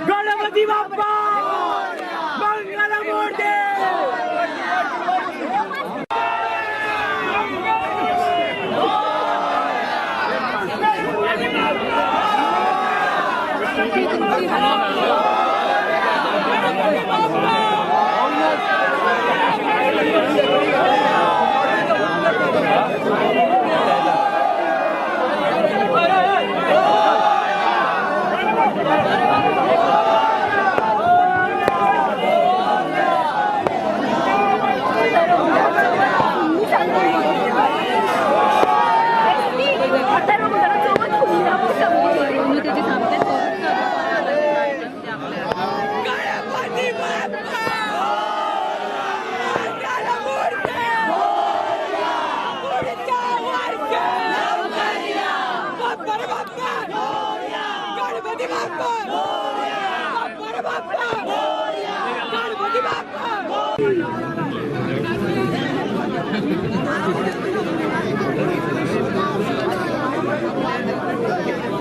गणपती बाप्पा मंगलमूर्ती।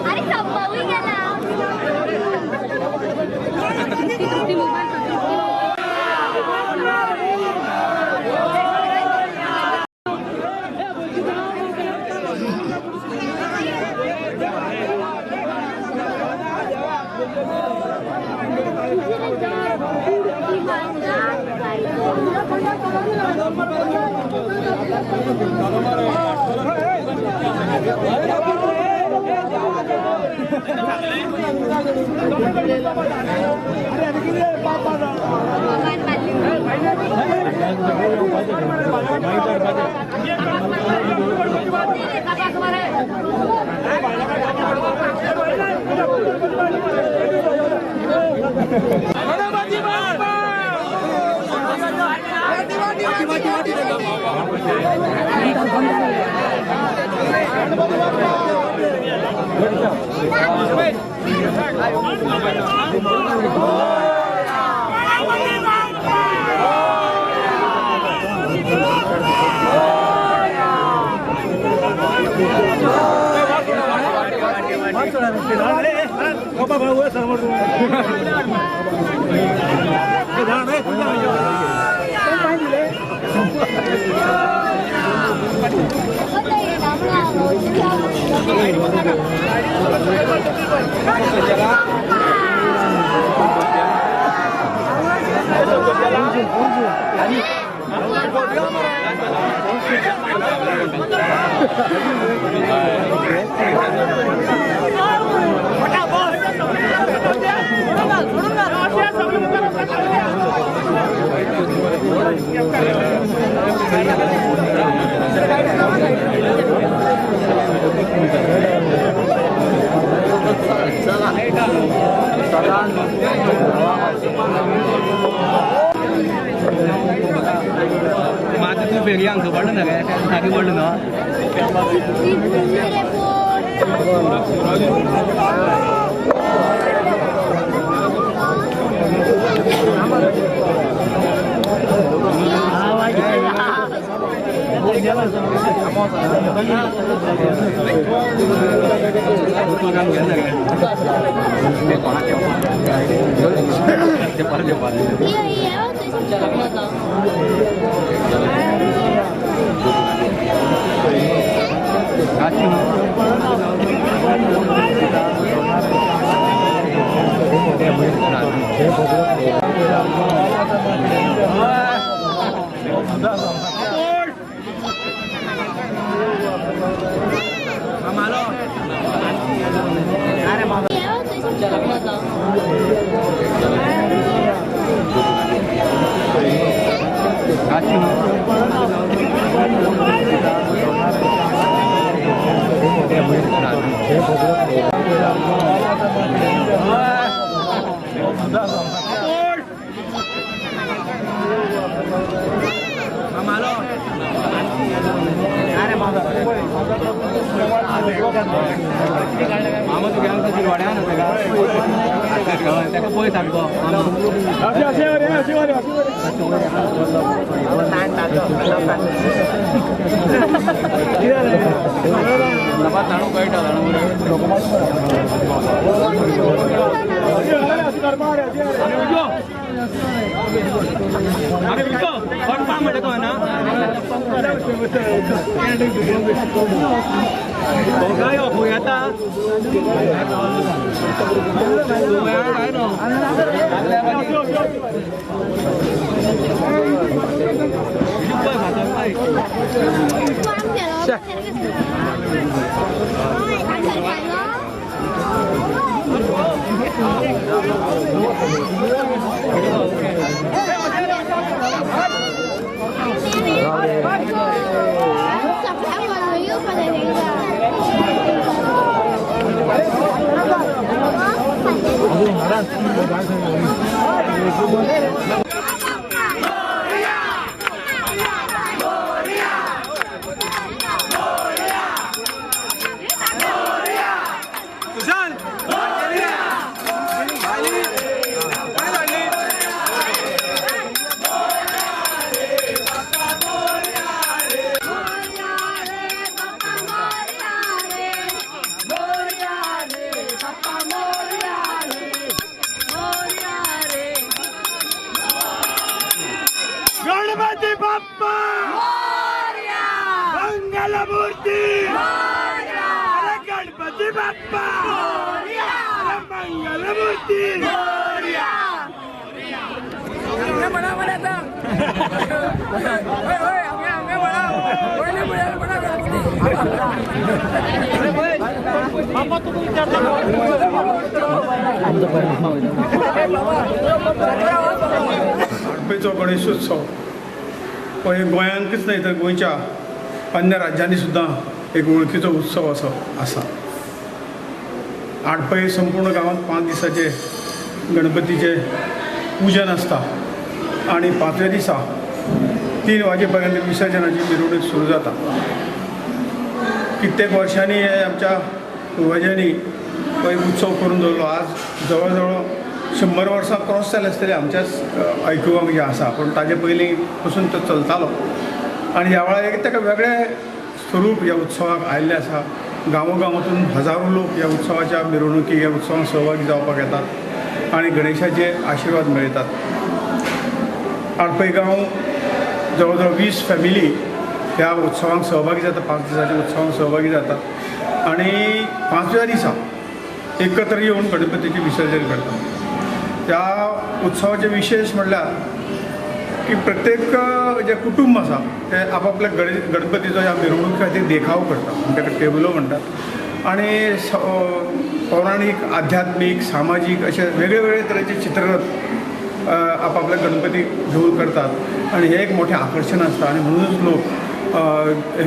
अरे संभावूय गेला गणपती बाप्पा मोरया, मंगलमूर्ती मोरया, गणपती बाप्पा मोरया, मंगलमूर्ती मोरया. आडपयचो गणेशोत्सव हो एक गोंयांतच न्हय तर गोंयच्या अन्य राज्यांनी सुद्दां एक वळखीचो उत्सव असो आसा. आडपय संपूर्ण गांवांत 5 दिसाचे गणपतीचे पूजन आसता आनी 5व्या दिसा 3 वाजे पर्यंत विसर्जनाची मिरवणूक सुरू जाता. कित्येक वर्षांनी हे आमच्या पुर्वजांनी हो एक उत्सव करून दवरलो. आज जवळ जवळ 100 वर्सां क्रॉस जाले आसतले आमच्याच आयकुपाक जें आसा, पूण ताजे पयलीं पसून तो चलतालो आनी ह्या वेळार एक ताका वेगळें स्वरूप ह्या उत्सवाक आयिल्लें आसा. गांवोगांवांतून हजारो लोक ह्या उत्सवाच्या मिरवणुकी ह्या उत्सवांत सहभागी जावपाक येतात आनी गणेशाचे आशिर्वाद मेळयतात. आडपय गांव जवळ जवळ 20 फॅमिली ह्या उत्सवांक सहभागी जाता, 5 दिसाच्या उत्सवांक सहभागी जातात आनी 5व्या दिसा एकत्र येवन गणपतीचें विसर्जन करतात. त्या उत्सवाचें विशेश म्हणल्यार की प्रत्येक जें कुटुंब आसा तें आपापल्या गणपतीचो ह्या मिरवणुके खातीर देखाव करता, ताका टेबलो म्हणटात. आनी पौराणीक, आध्यात्मीक, सामाजीक अशे वेगळे वेगळे तरेचे चित्ररथ आपापल्या गणपती घेवन करतात आनी हें एक मोठें आकर्शण आसता. आनी म्हणूनच लोक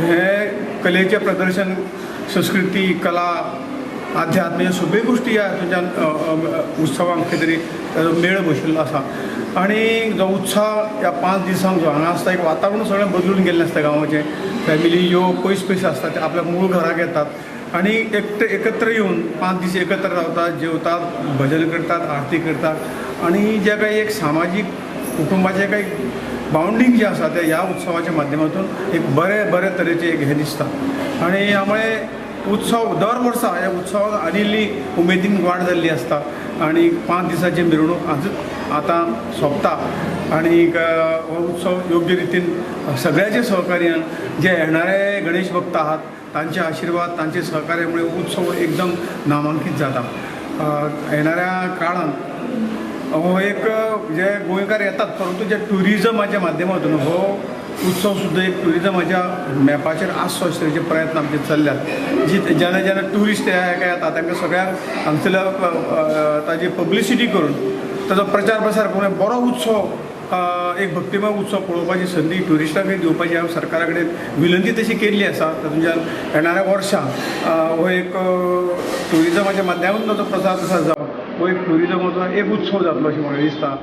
हें कलेचें प्रदर्शन, संस्कृती, कला, आध्यात्म ह्यो सगळ्यो गोश्टी ह्या हातूंतल्यान उत्सवांक खंय तरी ताजो मेळ बशिल्लो आसा. आनी जो उत्साह ह्या 5 दिसांक जो हांगा आसता, एक वातावरण सगळें बदलून गेल्लें आसता गांवाचें. फॅमिली ज्यो पयस पयस आसता ते आपल्या मूळ घराक येतात आनी एकत्र येवन 5 दीस एकत्र रावतात, जेवतात, भजन करतात, आरती करतात आनी जे काही एक सामाजीक कुटुंबाचें काही बाउंडींग जें आसा तें ह्या उत्सवाच्या माध्यमातून एक बरें बरे तरेचें एक हें दिसता. आनी ह्या उत्सव दर वर्सा ह्या उत्सवाक आनी इल्ली उमेदीन वाड जाल्ली आसता आनी 5 दिसाची मिरवणूक आजूच आतां सोंपता आनी हो उत्सव योग्य रितीन सगळ्याच्या सहकार्यान जे येणारे गणेश भक्त आहात तांचे आशिर्वाद, तांचे सहकार्यामुळे उत्सव एकदम नामांकीत जाता. येणाऱ्या काळांत हो एक जे गोंयकार येतात, परंतु जे ट्युरिजमाच्या माध्यमातून हो उत्सव सुद्दां एक ट्युरिजमाच्या मॅपाचेर आसचो अशे तरेचे प्रयत्न आमचे चल्ल्यात. जी जेन्ना जेन्ना ट्युरिस्ट ह्या येता तांकां सगळ्यांक हांगसरल्या ताजी पब्लिसिटी करून ताजो प्रचार प्रसार करून बरो उत्सव, एक भक्तिमय उत्सव पळोवपाची संदी ट्युरिस्टांकय दिवपाची हांव सरकारा कडेन विनंती तशी केल्ली आसा. तातूंतल्यान येणाऱ्या वर्सां हो एक ट्युरिजमाच्या माध्यमांतून ताचो प्रचार प्रसार जावन हो एक ट्युरिजमाचो एक उत्सव जातलो अशें म्हाका दिसता.